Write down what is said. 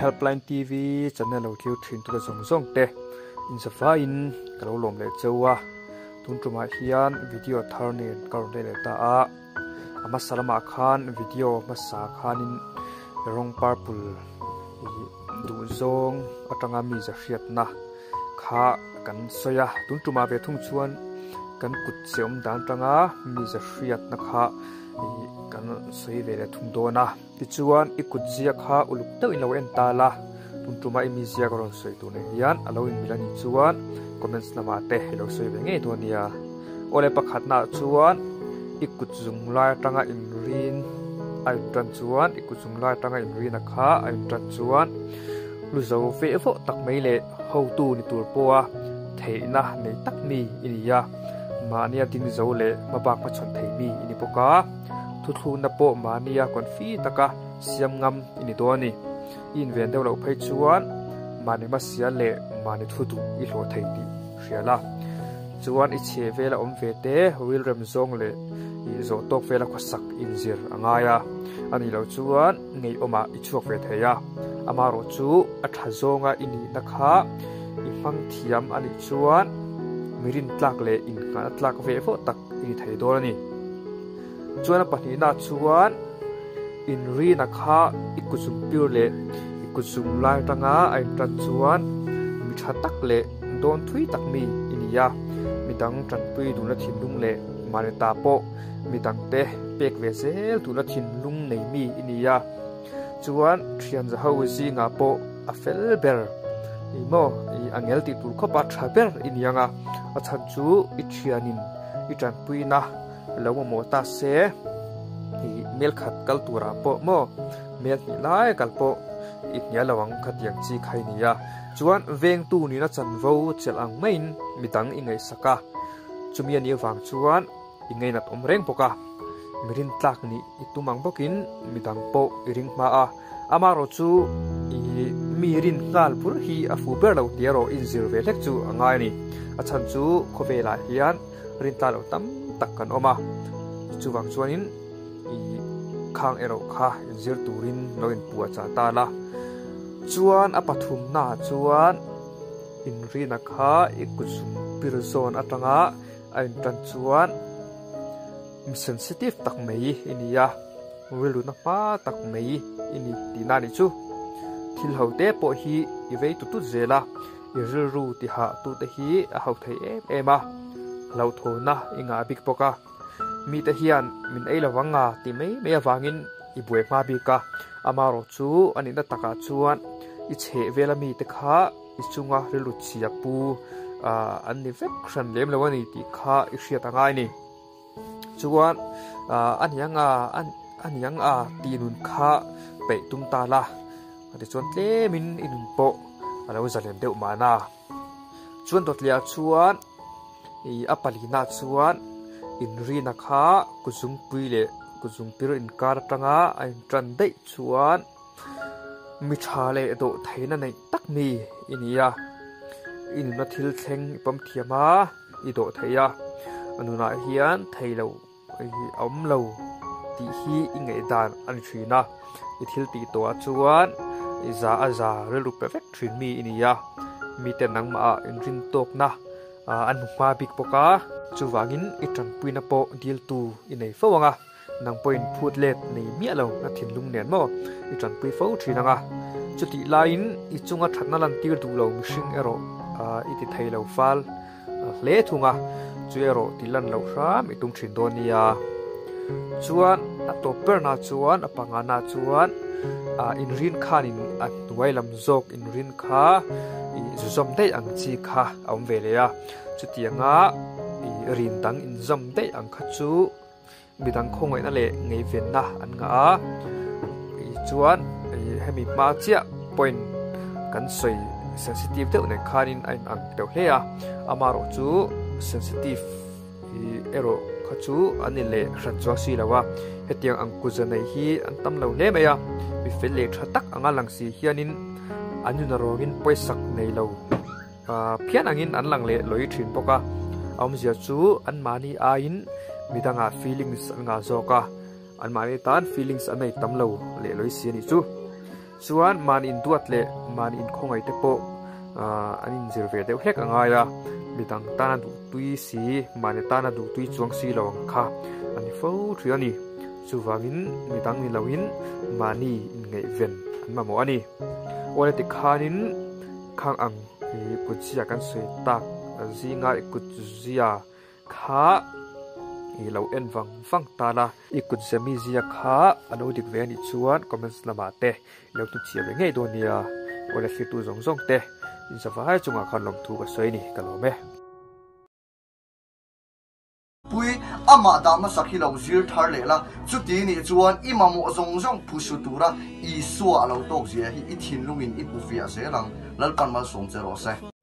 Helpline TV channel lo thlir thin tute zawng zawng te inzavaiin ka lo lawm leh cheu a, tun tumah hian video thar nen ka rawn leh leh ta a, a hmasa lamah khan video hmasa khanin rawng purple duh zawng atanga mi zahriatna kha kan sawi a, tun tumah ve thung chuan kan kut che awm dan atanga mi zahriatna kha kan sawi ve leh thung dawn a. Tichuan, i kut ziak kha uluk deuhin lo en ta la, tun tuma i mi ziak a rawn sawi tur nen hian a lo inmil a nih chuan comments lamah te i lo sawi ve ngei dawn nia. Awle pakhatnaah chuan i kut zung lai atanga inrin a intan chuan i kut zung lai atanga inrina kha a intan chuan lu zo veh vawh tak mai leh hotu ni tur pawha theihna nei tak mi i ni a, mahnia ding zo leh hmabak hmachhawn thei mi i ni bawk a. Thuthlukna pawh mahnia confi taka siam ngam i ni dawn a ni. I inven deuh loh phei chuan mahni hmasia leh mahni thu duh i hlawh thei tih hria la. Chuan i chhe vela awm ve te rilrem zawng leh i zawh tawk vela khawsak inzir a ngai a. A nih loh chuan ngeiawmah i chhuak ve thei a. Amaherawh chu a tha zawnga i nihna kha i hmang thiam a nih chuan mi rintlak leh innghahna tlak ve vawh tak i ni thei dawn a ni. Chuan a pahnihna chuan inrina kha i kutzung pir leh i kutzung lai atanga a intan chuan mi tha tak leh dawn thui tak mi i ni a, midang tanpui duhna thinlung leh mahni ta pawh midangte pek ve zel duhna thinlung nei mi i ni a. Chuan thian za ho zingah pawh a fel ber i maw i angel tih tur khawpa tha ber i ni ang a, a chhan chu i thianin i tanpuina lo mamawh ta se i mel khat kal turah pawh maw mel hnih lai kal pawh i hnial lo ang khatiang chi kha i ni a, chuan vengtu nihna chanvo chelh ang maiin midang i ngaihsak a, chumi a nih avang chuan i ngainat awm reng bawk a, mi rintlak nih i tum ang bawkin midang pawh i ring hma a, amaherawh chu i mi rin nghal bur hi a fuh ber lo tih erawh inzir ve hlek chu a ngai a ni. A chhan chu khawvelah hian rintlak loh tam tak kan awm a, chuvang chuanin i khang erawh kha inzir turin lo inpuah chah ta la. Chuan a pathumnaah chuan inrina kha i kutzum pir zawn atanga A intan chuan mi sensitive tak mai i ni a, rilruna hma tak mai i ni tihna a nih chu. Thil ho te pawh hi i vei tut tut zel a, i rilru tihah tute hi a ho thei em em a, hlauhthawna i ngah bik bawk a. Mite hian min ei lovang a tih mai mai avangin i buai hma bik a, amaherawh chu a nihna takah chuan i chheh vela mite kha I chunga rilru chhia pu an ni vek hran lem lo a ni tih kha i hriat a ngai ni. Chuan a niang a, a niang a tih nun kha peih tum ta la, tichuan tlemin i nun pawh a lo zalen deuh mahna. Chuan dawtliah chuan i a palina chuan inrina kha kuzungpui leh kuzungpir inkar atanga a intan daih chuan Mi tha leh dawh theihna neih tak mi i ni a, i nunna thil thleng i pawm thiam a, i dawh thei a, a nunah hian thei lo a awm lo tih hi i ngaihdan a ni thin a, i thil tih tawhah chuan i za a za rilru pe vek thin mi i ni a, mite nangmahah inrin tawkna an hmu hma bik bawk a, chuvangin i tanpuina pawh diltu i nei fo ang a. Nang pawhin phut let nei miah lo na thinlung nen maw i tanpui fo thin ang a. Chutih laiin i chunga thatna lantir duh lo mihring erawh i ti thei lo fal hle thung a, chu erawh ti lan loh hram i tum thin dawn nia. Chuan a tawp berna chuan a pangana chuan inrin khanin a hnuai lam zawk inrin kha i zuzawm daih ang chi kha a awm ve leh a. Chutianga i rin dang inzawm daih ang kha chu Midang khawngaihna leh ngeivenna an ngah a, chuan hemi hma chiah point kan sawi sensitive deuh nen khanin a inang deuh hle a, amaherawh chu sensitive erawh kha chu an ni leh hran chuang si lo a, hetiang ang kutza nei hi an tam lo hle mai a, mi fel leh tha tak anga lang si hianin an nuna rawngin pawisak nei lo Phian angin an lang leh lawi thin bawk a, a awmzia chu anmahni aiin midangah feelings an ngah zawk a, anmahni tan feelings an nei tam lo leh lawi si a nih chu. Chuan mahni induat leh mahni inkhawngaih te pawh an inzir ve deuh hlek a ngai a, midang tana duhtui si, mahni tana duhtui chuang si lo ang kha a ni fo thin a ni. Chuvangin midang ni loin mahni inngaihven an mamawh a ni. Awle tikhanin khang ang i kutzia kan sawi tak zinga i kutzia kha i lo en vang vang ta la. I kutzia mizia kha a lo dik ve a nih chuan comments lamah te i lo hnuchhiah ve ngei dawn nia. Awle thlitu zawng zawng te inzavai chungah khan lawmthu ka sawi a ni, ka lawm e. Pui, amah dah hmasak hi lo zir thar leh la, chuti nih chuan i mamawh zawng zawng phusu tura Isua a lo tawk zia hi i thinlungin i hmu fiah zel ang, Lalpan malsawm che rawh se.